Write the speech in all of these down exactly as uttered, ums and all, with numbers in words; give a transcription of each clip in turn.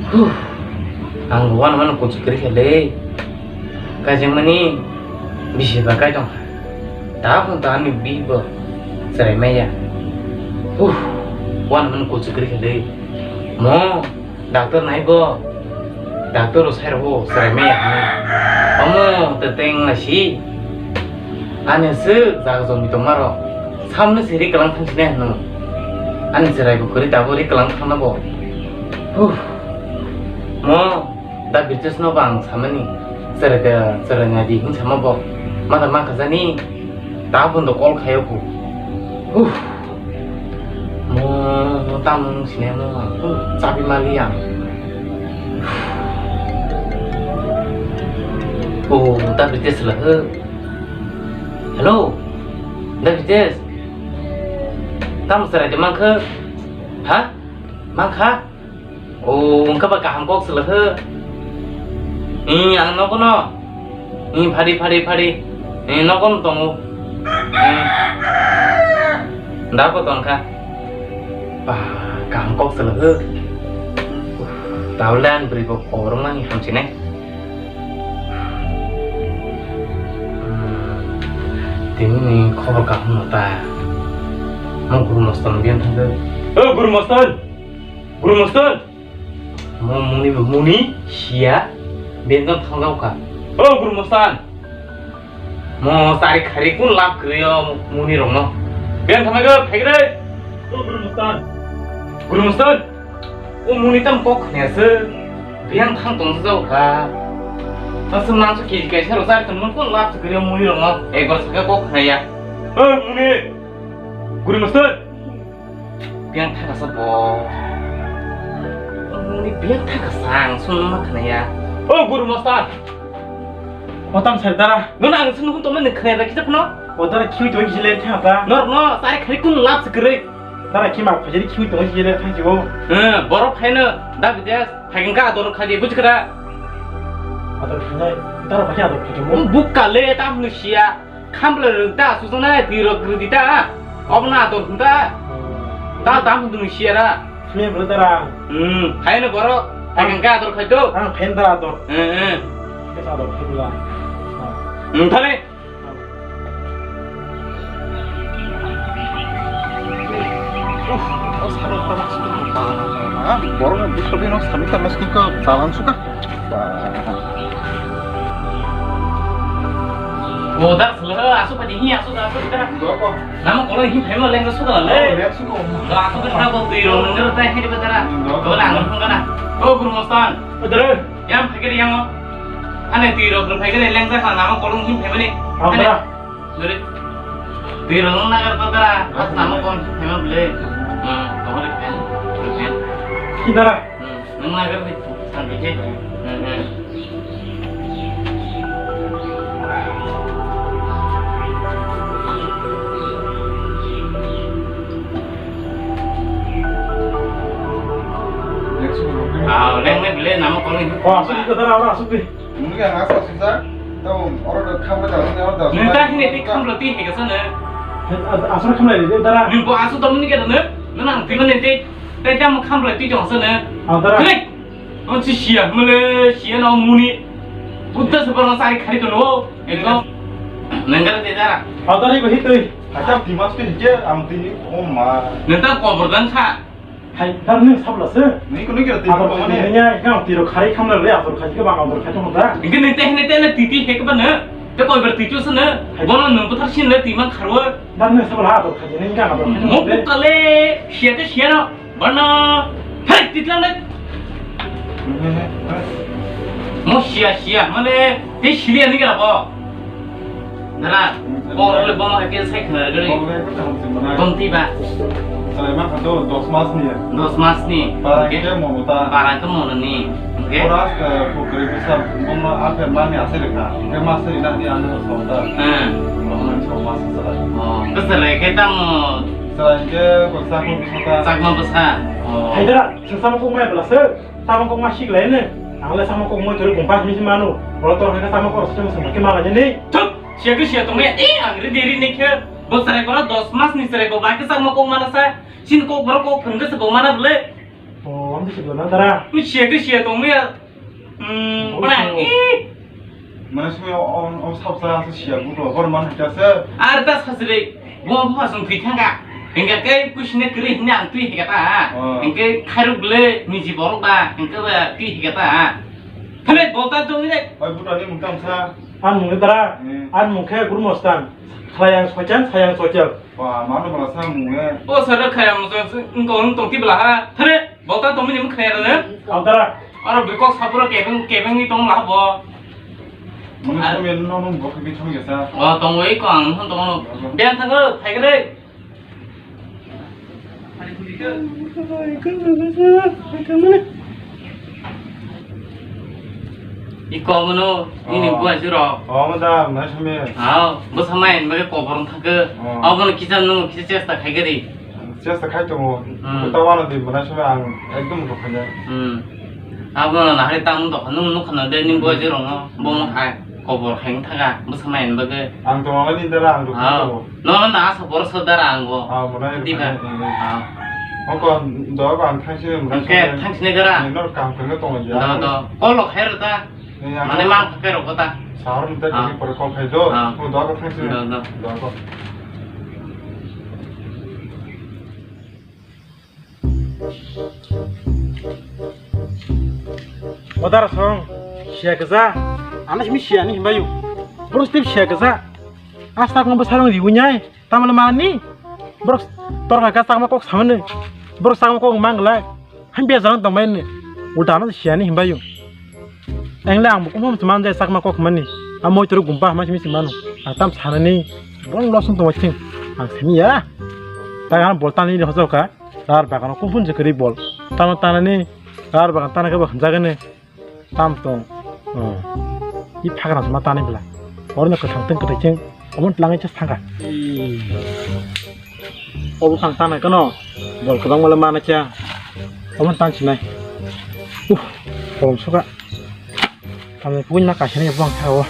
Huh. Ang wano mano kuchuk kwrwi kha le. Kaijakmani bisi ba kai tong kha. Ta phung ta ani bihik bo chwrai maya. Huh. Wano mano kuchuk kwrwi kha le. Mo doctor nai bo. Doctor rok sai rok bo chwrai maya hinwi. Omo teteng la si. Ani se jaga jomni tongma rok. Samno se ri kwlang thang sinai hino. Ani chwrai bo kwrwi tabuk ri kwlang thangna bo. Huh. Mo da British no ba ang samani. Chwrai da chwrai na di hin sama bo. Ma da ma khajani. Ta phone do call khayo ku. Huh. Mo, mo tamung sinai mo. Huh. Chabi mali ang. Oh, da British la he. Hello. Da British. Tamo chwrai de mankha? Ha? Mankha? O, wngkha ba kaham kok swlwkhe. Ni ang nogo no. Ni phari, phari, phari. Ni nogo no tongo. Ni. Da bo tongkha. Ba, kaham kok swlwkhe. Tabole ani bwrwi bo koborok nani hamsinai. Tini ni khobor kaham no ta. Mo Guru Mostan biyan thangkhe. O Guru Mostan! Guru Mostan! Mo muni bo muni siya biyan thangkha. O Guru Mostan! Mo sari khari kun lab kriyo muni rokno. Biyan thangkhe phaikre. O Guru Mostan! Guru Mostan! O muni tam kok khnya se. Biyan thang tong se jao kha. Aswk nang su kiji kaisa rok jari tong mun kun lab se kri muni rok no. Ekbar saka kok khnya ya. O muni. Guru Mostan. Biyan thang sa bo. O muni biyan thang sa ang sun ma khnya ya. O Guru Mostan. O tam sir dara. Nono ang sunu tongma nung khna rakhi ta phano. O dara khiui tongwi kisi le thang ta. Norok no sari khari kun lab se kwrwi. Dara khi ma phajari khiui tongwi kisi le thang jibo. Eh, borok phaino da bides phaikeng ka ador khaji bujkra. Ador khinai dara phai ador khaji mo. Bukka le tam hnu sia. Khambla rwk da sujana twi rok rwdi da. Obna ador hunda. Da tam hnu sia ra. Sini bro dara. Hmm, phaino borok phaikeng ka ador khaito. Ang phain dara ador. Eh, eh. Kesa ador khibla. Hmm, thale. Uff, o salo tama sukha ba. Borok ni bwswk no sami tama sukha, talang sukha. Ba. O da sala, asu pa dihi, asu da, asu da. Doko. Nama kolo hi phema lengga sukha le. O, lek sukha. Do asu da bo twi ro nang ro tai hi ba dara. Doko. Dole ang phone kana. O Guru Mostan. O dara. Yang phai khe yang. Ane twi rok phai khe lengja kha nama kolong him phai mani. Abra. Dore. Twi rok nagar to dara. As nama kon phai ma ble. Hmm, to re pen. Re pen. Ki dara? Hmm, nang nagar di. San di ke. Hmm, hmm. Ah, leng me bile nama kolong. Oh, asuk di dara, ora asuk di. Nungya nasa sisa. Tau oro do khamra da, oro da. Nung ta hine ti khamra ti hega sana. Asuk khamra di dara. Nung bo asuk dom ni ke dana. Nang ti mane ti. Te jam khamra ti jong sana. Ah, dara. Hei. On si sia, mele sia na muni. Buddha se parang sai khari to no. Ekdom. Nengkar te dara. Ah, dara ibo hitoi. Acha timas pe hije am ti o ma. Nenta kobor dan kha. Hai, dar nung sabla se. Nung ko nung kira ti ko mane. Ni ya, kang tiro khari khamna le, ator khai ke bang ator khai to da. Ngi nung te hine te le titi he ke ba ne. Te koi ber ti chu se ne. Bono nung buthar sin le ti man kharwa. Dar nung sabla ator khai ne, kang ator khai. Mo bukale, sia te sia no. Bono. Hai, titlang le. Mo sia sia, mane, te sili ani kira bo. Dara, kok rok le bomo hai khe sai khna rwgwi. Kok rok le khe tamo se manai. Bom twi ba? Salai ma kha to dos mas ni. Dos mas ni. Para khe mono ta. Para khe mono ni. Hwnkhe? Ora, eh, pukri bisa bomo a khe mani ase le kha. Khe mas ri na ni ano so ta. Hmm. Bomo so mas salai. Oh, khe salai khe tamo? Salai khe ko sakma bwsa ta. Sakma bwsa. Oh. Hai dara, sesama kok mai bla se. Tamo kok ma sik lai ne. Ang le samo kok moi tori gumpa himi manu. Bolo tor haka samo kok sing sing ke mala ni. Thup, sia ke sia tong ya. Eh, ang ri deri ne khe. Bo sarai kora dos mas ni sarai ko ba ke samo kok mana sa. Sin kok boro kok phun ke se bo mana bole. Oh, ang bisa bilang dara. Ku siya, ku siya, tong ya. Hmm, Oh, pernah. Oh. Ih. Mana sih, om, om, sab sa, sa siya, bu, bu, bu, mana siya, sa? Ar tas kasih, bu, bu, langsung tui thangka. Hingga ke, ku sini kiri, ini ang tui hingga ta. Oh. Hingga ke, khairuk le, niji borok ba, hingga ba, tui hingga ta. Thale, bolta tong ni dek. Oi, bu, tadi mungkam sa. An mungkam dara. Hmm. An mungkam guru mostan. Sayang soitan, sayang soitan. Ba, mano bala sa mung e. O sara khaya mo sa, wng ko wng tong ti bala ha. Thare, bota tong mini mung khaya rane. Ang tara. Aro bikok sapura kebeng, kebeng ni tong la bo. Mung sa men no nung bok bi thong ya sa. O tong oi ko ang hon tong no. Biang thang o, phai gre. Iko mono, nini Oh. buai juro. Oh, mo da, mo da sami. Aw, bo samai, mo ke kobor thangke. Oh. Aw, bono kisa nung, kisa chesta khai gari. Chesta khai tongo. Hmm. Kota wala di, mo da sami ang ekdom rokha ya. Hmm. Abo na hari tang do, nung nuk khana de, ni buai juro no, bo mo khai, kobor khai thangka, bo samai bagwi. Ang tongo ni dara, ang rokha Ah. tongo. No, no, asa borok sa dara ang bo. Ah, mwnai Di ba? rwkha, eh, eh. Ah. Oko doa ba ang thangsi mwnai Angke songkhe. thangsi ne gara. Ni nor kam khe tong ya. Do, do. Kolo khair ta. Ni ang Mane ma khair ko ta. Sahar ni ta Ah. ni pore kol khai do. Ah. Mo doa ko thangsi. Do, do. Doa ko. Odar song, siya geza. Anas mi siya ni himbayu. Borok tip siya geza. Astak no bwsarong riwi nyai. Tamale mani. Borok torka ka chakma kok samani. Borok chakma kok manglai. Ham biya jarang tongmani. Ulta ano siya ni himbayu. Engle ang bukum hum seman jai chakma kok mani. Amoi turu gumpa hama simi simano. Ang tam sanani. Bong losong tongmani sing. Ang simi ya. Tagan bol tani hojoka. Rar bagano kuphun je kwrwi bol. Tamo tanani rar bagan tana khe bo hwnjagani tam tong. Oh. I phagra ma tani bla. Orno kwthang teng kwthai cheng. Omo tlangwi cha thangkha. Obo phang tana kano. Bol kwbang mala mana cha. Omo tan sinai. Uh, kolom suka. Tamni pun ma kaisa ni bwng thago.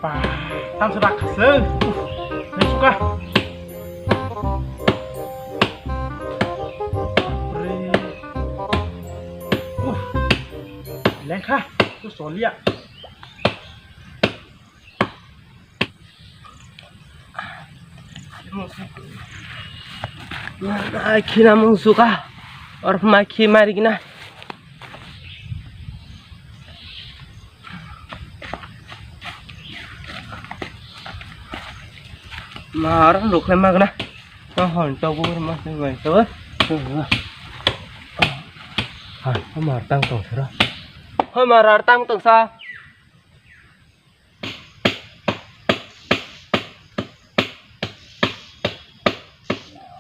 Ba, tam sa dak khasung. Uf, nai suka. Uf. Lengkha, tu solia. Ai, khina mung suka. Or ma khi mari gina. Mar rukhlai magna. To hon to bur ma se mai to. Ha, mar tang tong sara. Ha, mar ar tang tong sa.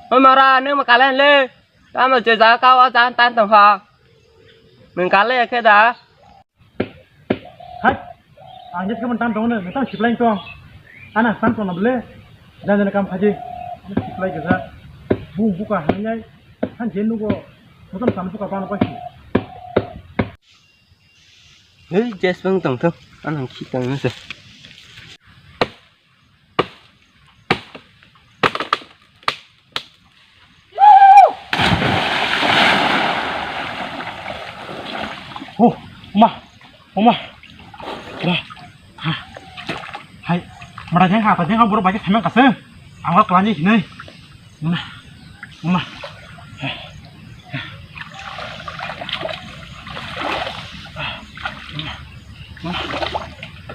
Hoi mara, nung ma kalen le. Tamo je ja ka wa jan tan tong ha. Nung kale khe da. Hai. Ang jet kaman tan tong ne, tang siplai tong. Ana tan tong na ble. Jan jan kam khaji. Siplai ke ja. Bu bu ka hanai. Han je nugo. Mutam san bu ka bana pa si. Hei, jes bang tong thung, anang khi tong nasa. Oh, ma, oh ma. Wah, ha, hai, mada jeng ha, ta jeng ha, borok bai khe thaiman kasa. Ang khe kwlangni hinwi. Uma, uma.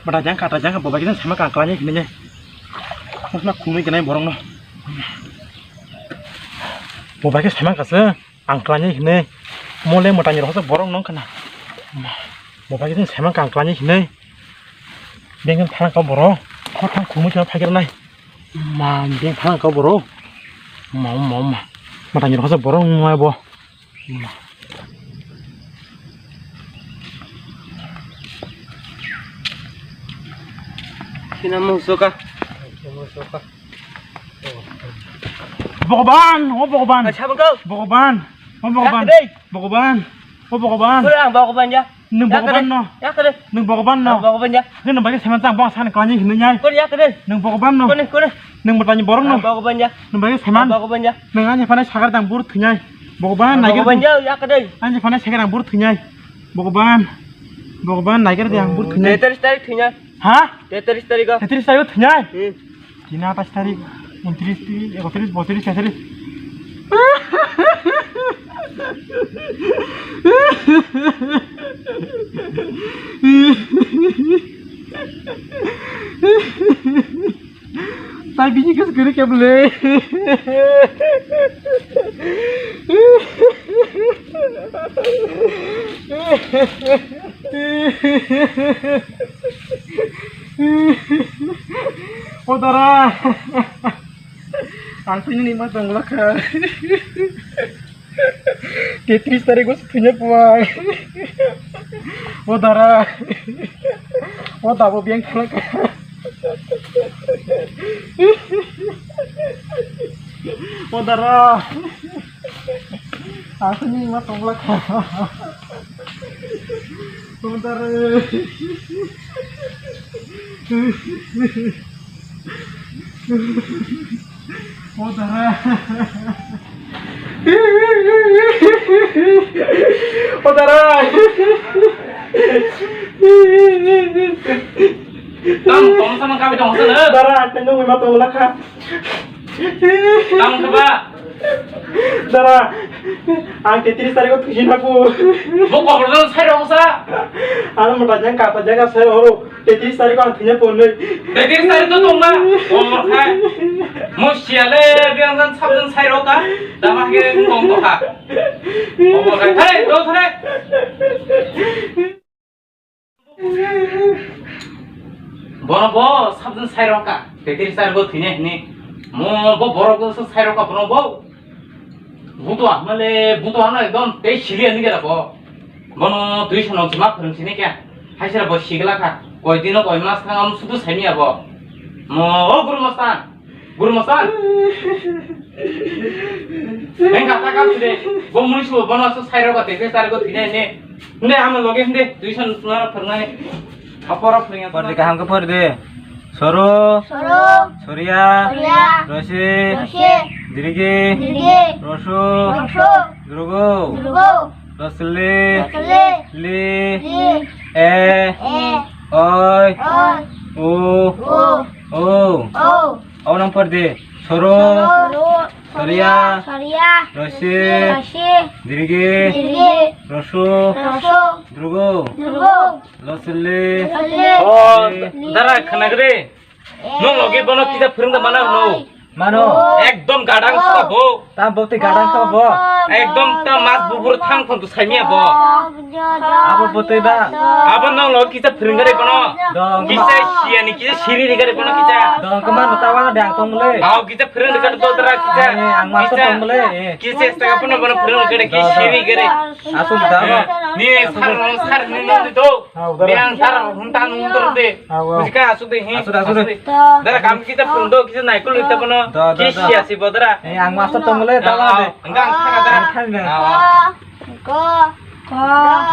Bada jang kata jang bo bai khe sama kang klangnai hinwi. Mosna khumui gwnai borokno. Bo bai khe sama kasa ang klangnai hinwi. Mole mwtai ni rokhe borok nong khna. Bo bai khe sama kang klangnai hinwi. Bengkhe thang kha borok. Kho thang khumui khe phai khe nai. Ma, beng thang kha borok. Ma, ma, ma. Mwtai ni rokhe borok nai bo. Ma. Khina mung suka. Bhagwan, o Bhagwan. Acha bangkau. Bhagwan, o Bhagwan. Yakre. Bhagwan, o Bhagwan. Kore ang Bhagwan ya. Nwng Bhagwan no. Yakre. Nwng Bhagwan no. Ang Bhagwan ya. Nwng bagwi saiman tang bong san kwlai hinwi nai. Kore yakre. Nwng Bhagwan no. Kore, kore. Nwng bwtani borok no. Ang Bhagwan ya. Nwng bagwi saiman. Ang Bhagwan ya. Nwng ani phanai sagar dang bur thwinai. Bhagwan, ang naikhe. Bhagwan ya, yakre. Ani phanai sagar dang bur thwinai. Bhagwan. Bhagwan, naikhe de ang bur thwinai. Tetrish tarik thwinai. Ha? Tetrish tarik o. Tetrish tarik o thwinai? Hmm. Tini atais tarik, untrish, tris, ektrish, botris, tetris. Tai bini khe kwrwi khe bwle. O dara. Ang thwinani ma tongla kha. Tetrish tarik o thwina puai. O dara. O dabo biyang thala kha. O dara. Aswkni ma tongla kha. Tontar. O dara. O dara. Tamo tong sama kami tong sana. Dara, tengok ma tongla kha. Tamo coba. Dara, ang tetrish tarik o thwisi na po. Bo kobrol sai rong sa. Ano mota jang kata jaga sai horo. Tetrish tarik o ang thwina po nai. Tetrish tarik to tong na. Omor khai. Mo siale biang jan sabjan sai rong ka. Dama ke ngong to ha. Omor khai. Hey, do thare. Bono bo sabjin sai rokha, tetrish tarik o thwinai hwnwi. Mo bo borok bo sai rokha bono bo. Buto hwnle buto hwnle ekdom tei sili ani gela bo. Bono twi sono jima phwrwng sini kya. Haisera bo sigla kha. Koi dino koi mas thang am sudu saimia bo. Mo o guru mastan. Guru mastan. Engka ta kam de. Bo muni su bono su sai rokha tetrish tarik o thwinai ne. Hinde, amo loge hinde, tuition tuna phwrwngnai. Apora phwrwngya. Por de kaham khe por de. Soro. Soro. Soria. Soria. Rosi. Rosi. Dirgi. Dirgi. Rosu. Rosu. Drugo. Drugo. Rosli. Rosli. Li. Li. E. E. Oi. Oi. U. U. U. U. Abo nang por de. Soro. Soro. Soria. Soria. Rosi. Rosi. Dirgi. Dirgi. Rosu. Rosu. Drugo. Drugo. Losili. Losili. Oh, dara khwnagre. Nwng logi bono kisa phwrwngda mana hwno? Mano. Ekdom gadang sa bo. Tam bo tei gadang sa bo. Ekdom ta mas bubur thang thang tu saimia bo. Abo bo tei ba. Abo nwng logi kisa phwrwngare bono. Dong. Kisa siani kisa siri rigare bono kisa. Dong kemano ta wana dang tong le. Aw kisa phwrwng rigare to dara kisa. Eh, ang mas tong le. Kisa esta bono bono phwrwng rigare kisa siri rigare. Asuk da. Ni sar sar ni no to. Biang sar huntan huntur de. Aw, aw. Bujika asuk de hi. Asuk de, asuk de. Dara kam kita phundo kita naikul kita bono. Da, da, da. Kisi asi bodra. Eh, ang master tong le, da, da, da. Enggak, enggak, enggak. Enggak, enggak. Aw. Ko. Ko.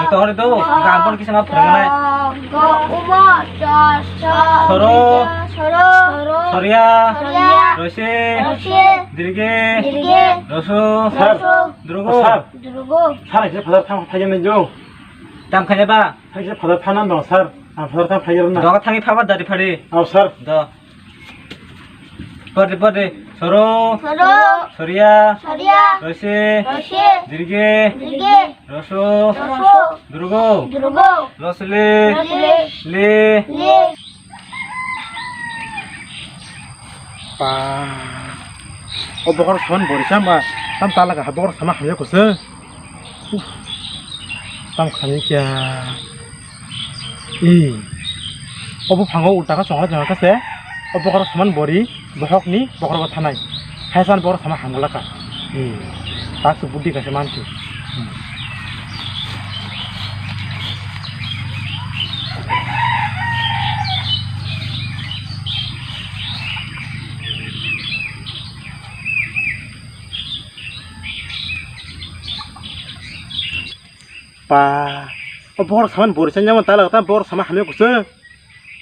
Ni to hore do, enggak ampun kisa ma phwrwng nai. Ko, uma, cha, cha. Soro. Soro. Soria. Soria. Rosi. Rosi. Dirge. Dirge. Rosu. Rosu. Drugo. Sir. Drugo. Sir, kisa phadar thang phai nai jo. Tam khanya ba. Hai sir, phadar phana dong sir. Ang phadar thang phai rwna. Doga thangwi phaba dari phari. Aw sir. Do. Pode pode. Soro. Soro. Soria. Soria. Rosi. Rosi. Dirge. Dirge. Roso. Roso. Drugo. Drugo. Losle. Losle. Le. Le. Pa. O bokhorok saman bori sama. Tam talaga ha bokhorok sama hamya kusa. Uf. Tam khani kya. Ih. Obo phango ulta kha chongra chongra kha se. O bokhorok saman bori bokhorok ni bokhorok thanai. Haisan bokhorok sama hamgala kha. Ih. Tak su budi kha se mansi. Hmm. Ba, o bohrok saman bori chang jamo tala ta bohrok sama hamya kusu.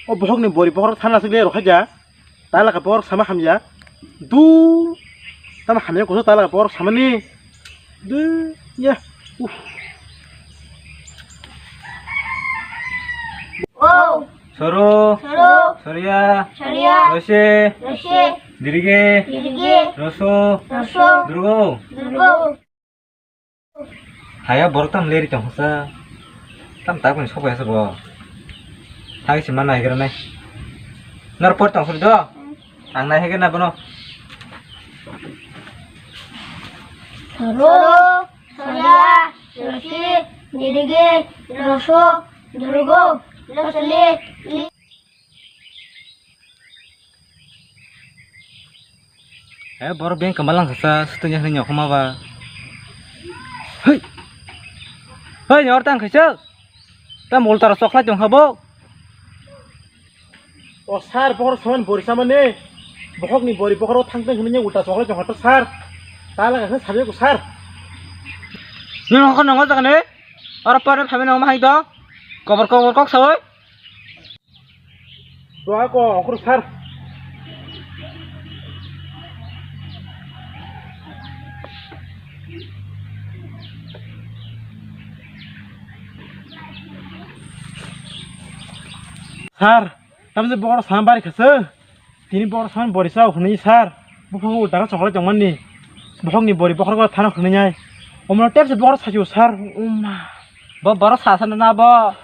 O bohok ni bori bohrok thana sik le rokha ja. Tala ka bohrok sama hamya. Du, tama hamya kusu tala ka bohrok samani. Du, ya. Uh. Wow. Soro. Soro. Soria. Soria. Rose. Rose. Dirige. Dirige. Roso. Roso. Durgo. Durgo. Haya borok tam leri tong sa. Tam tak ni sok ya sa bo. Thang si mana hegera nai. Nor por tong suri do. Ang nai hegera na bono. Soro, Soria, Rosi, Dirige, Roso, Durgo, Losole, He, borok beng kwmalang kasa, swtwngya hwnwi nyokma ba. Hei! Hei, nyor tang khaisa? Tam ulta rok chokhlai tong kha bo? O sir, bohrok saman bori samani. Bohokni bori bohrok thang thang hwnwi ulta chokhlai tong kha to sir. Tala khe sabi ko sir. Nini hokha nongo jaga ni? Oro pore phabi nongo ma hai do. Kobor kobor kok sawi. Doa ko ongkhor sir. Sir, tamni bohrok saman bari khasa. Tini bohrok saman bori sao hwnwi sir. Buphang ulta khe chokhlai tongmani. Bohokni bori bohrok thana hwnwi nai. Omo tepse bohrok sachu sir. Umma. Bo borok sa sa na bo.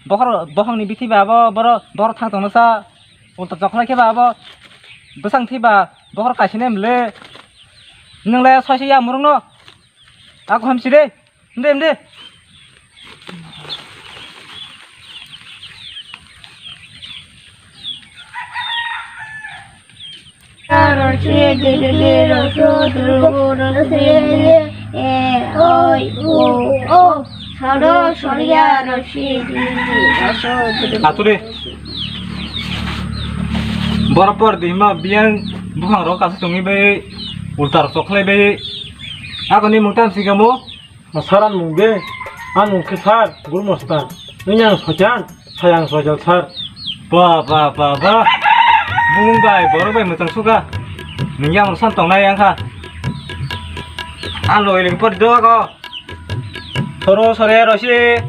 Bohor, bohongni bithi ba bo, boro, borok thang tongno sa. Ulta chokhlai khe ba bo. Bwsang thi ba, bohor kaisine mle. Nung le soi se ya murung no. Ako ham si de. Mde, mde. Aturi. Borok por di ma biyang buphang rok kasu tongwi bai ultar chokhlai bai. Ako ni mungtam sigamo. Ma sir, ani mung de, ani mung khe sir, Guru Mostan. Nini ang Soitan, sai ang Soitan sir. Ba, ba, ba, ba. Bumung bai, borok bai mwchang suka. Nini ang san tongnai ang kha. Ang loi ling por do ako. Soro soria rosi.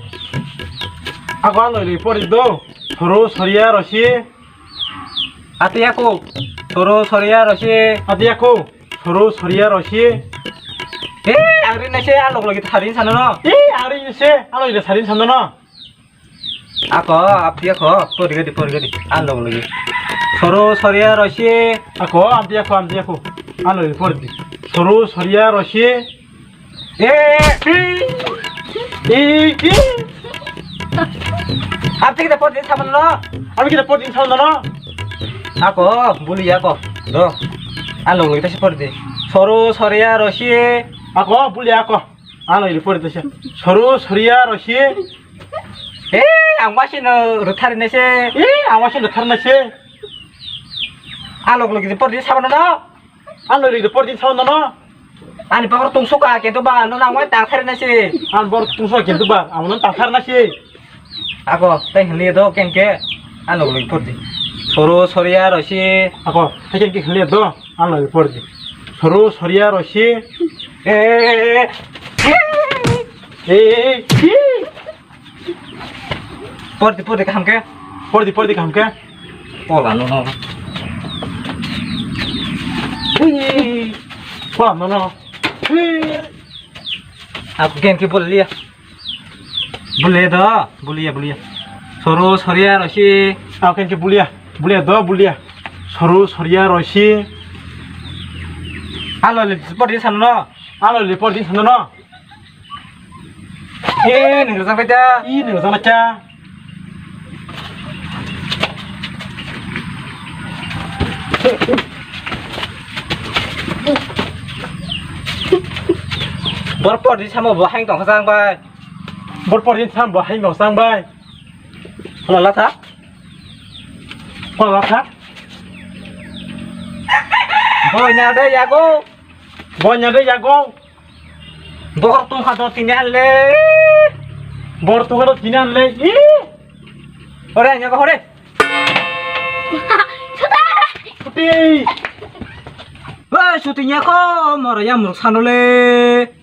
Ako ang loi ling por do. Soro soria rosi. Ati ako. Soro soria rosi. Ati ako. Soro soria rosi. Eh, ang ri nase, ang log logi tharin sano no. Eh, ang ri nase, ang log tharin sano no. Ako, apti ako, pori gadi, pori gadi. Ang log logi. Soro soria rosi. Ako, amti ako, amti ako. Ang log pori di. Soro soria rosi. Eh, eh, eh. Apti kita pori di sama no. Apti kita pori di sama no. Ako, buli ako. Do. Alo, kita si pordi. Soru, soria, rosi. Ako, buli ako. Alo, ini pordi si. Soru, soria, rosi. Eh, ang masih no ruthar nese. Eh, ang masih ruthar nese. Alo, kalau kita pordi sama no. Alo, ini pordi sama no. Ani pakar tungsuka, kintu ba, no nang wai tangthar na si. Ang bor tungsuka, kintu ba, ang no tangthar na si. Ako, tei hwnli do, ken ke, ang log log pordi. Soru, soria, rosi. Ako, tei ken ke hwnli do, ang log pordi. Soru, soria, rosi. Eh, eh, eh, eh. Eh, eh, eh. Pordi, pordi kaham ke. Pordi, pordi kaham ke. Pola no, no. Ui. Pola no, no. Ui. Aku ken ke bol liya. Bol liya do, bol liya, bol liya. Soru, soria, rosi. Aku ken ke bol liya. Bol liya do, bol liya. Soru, soria, rosi. Alo le, pordi sano no. Alo le, pordi sano no. Eh, nini rwchaphaikha. Ih, nini rwchaphaikha. Bor por di samo bo haing tong sang bai. Bor por di samo bo haing tong sang bai. Hala latha. Hala latha. Boina de yago. Boina de yago. Bohor tong kha do tini ale. Bor tuga to tinan le. I. Hore, nyaka hore. Suti. Hei, suti nyako, mora ya muruk sano le.